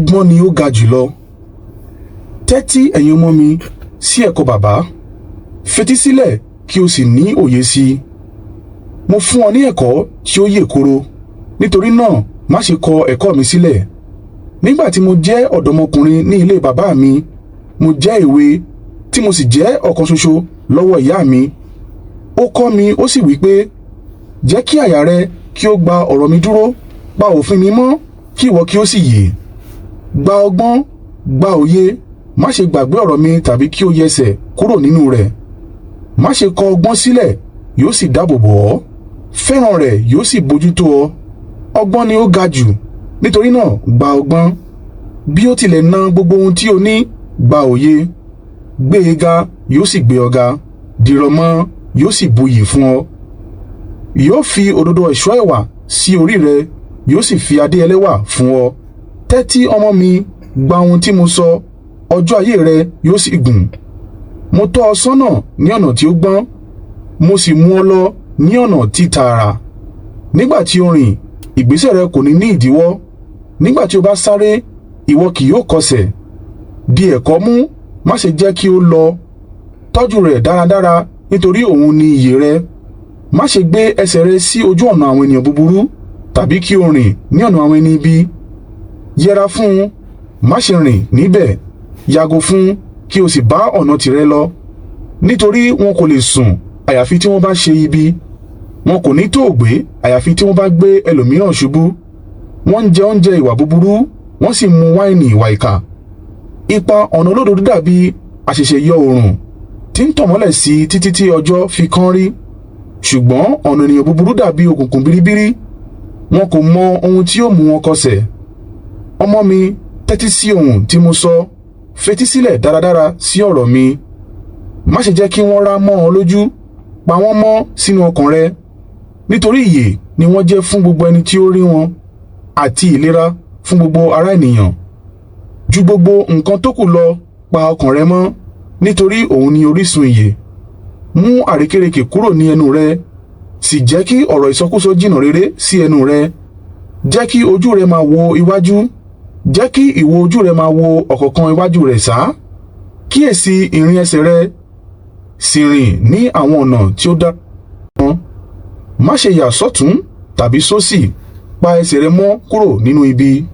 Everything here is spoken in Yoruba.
Ọgbọ́n ni ó ga jùlọ. Tẹ́tí, ẹ̀yin ọmọ mi, sí ẹ̀kọ́ bàbá. Fetí sílẹ̀ kí o sì ní òye sí i. Mo fún ọ ní ẹ̀kọ́ tí ó yè koro. Nítorí náà, má ṣe kọ ẹ̀kọ́ mi sílẹ̀. Nígbà tí mo jẹ́ ọ̀dọ́mọkùnrin ní ilé bàbá mi, mo jẹ́ èwe, tí mo sì jẹ́ ọ̀kan ṣoṣo lọ́wọ́ ìyá mi. Ó kọ́ mi, ó sì wí pé, "Jẹ́ kí àyà rẹ kí ó gba ọ̀rọ̀ mi dúró, pa òfin mi mọ́, kí ìwọ kí ó sì yè. Gba ọgbọ́n, gba òye, má ṣe gbàgbé ọ̀rọ̀ mi tàbí kí o yẹsẹ̀ kúrò nínú rẹ̀. Má ṣe kọ ọgbọ́n sílẹ̀, yóò sì dáàbò bò ọ́. Fẹ́ràn rẹ̀, yóò sì bójútó ọ. Ọgbọ́n ni ó ga jù, nítorí náà gba ọgbọ́n. Bí ó tilẹ̀ ná gbogbo ohun tí o ní, gba òye. Gbé e ga, yóò sì gbé ọ ga. Dìrọ̀ mọ́, yóò sì buyì fún ọ. Yóò fi òdòdó ẹ̀ṣọ́ ẹwà sí orí rẹ, yóò sì fi adé ẹlẹ́wà fún ọ. Tẹ́tí, ọmọ mi, gba ohun tí mo sọ, ọjọ́ ayé rẹ yóò sì gùn. Mo tọ́ ọ sọ́nà ní ọ̀nà tí ó gbọ́n, mo sì mú ọ lọ ní ọ̀nà tí tààrà. Nígbà tí o rìn, ìgbésẹ̀ rẹ kò ní ní ìdíwọ́. Nígbà tí o bá sáré, ìwọ kì yóò kọsẹ̀. Di ẹ̀kọ́ mú, má ṣe jẹ́ kí ó lọ. Tọ́jú rẹ̀ dáradára, nítorí òun ni ìyè rẹ. Má ṣe gbé ẹsẹ̀ rẹ sí ojú ọ̀nà àwọn ènìyàn búburú, tàbí kí o rìn ní ọ̀nà àwọn ẹni ibi. Yẹra fún un, má ṣe rìn níbẹ̀. Yàgò fún un, kí o sì bá ọ̀nà tìrẹ lọ. Nítorí wọn kò lè sùn àyàfi tí wọ́n bá ṣe ibi. Wọn kò ní tòògbé àyàfi tí wọ́n bá gbé ẹlòmíràn ṣubú. Wọ́n ń jẹ oúnjẹ ìwà búburú, wọ́n sì mu wáìnì ìwà ìkà. Ipa ọ̀nà olódodo dàbí àṣẹ̀ṣẹ̀ yọ oòrùn, tí ń tàn mọ́lẹ̀ sí i títí tí ọjọ́ fi kán rí. Ṣùgbọ́n ọ̀nà ènìyàn búburú dàbí òkùnkùn biribiri. Wọn kò mọ ohun tí yóò mú wọn kọsẹ̀. Ọmọ mi, tẹ́tí sí ohun tí mo sọ. Fetí sílẹ̀ dáradára sí ọ̀rọ̀ mi. Má ṣe jẹ́ kí wọ́n rá mọ́ ọ lójú. Pa wọ́n mọ́ sínú ọkàn rẹ, nítorí ìyè ni wọ́n jẹ́ fún gbogbo ẹni tí ó rí wọn, àti ìlera fún gbogbo ara ènìyàn. Ju gbogbo nǹkan tó kù lọ, pa ọkàn rẹ mọ́, nítorí òun ni orísun ìyè. Mú àrékérekè kúrò ní ẹnu rẹ, sì jẹ́ kí ọ̀rọ̀ ìsọkúsọ jìnnà réré sí ẹnu rẹ. Jẹ́ kí ojú rẹ máa wo iwájú, jẹ́ kí ìwo ojú rẹ máa wo ọ̀kánkán iwájú rẹ sá. Kíyèsí ìrìn ẹsẹ̀ rẹ, sì rìn ní àwọn ọ̀nà tí ó dára. Má ṣe yà sọ́tùn tàbí sósì. Pa ẹsẹ̀ rẹ mọ́ kúrò nínú ibi.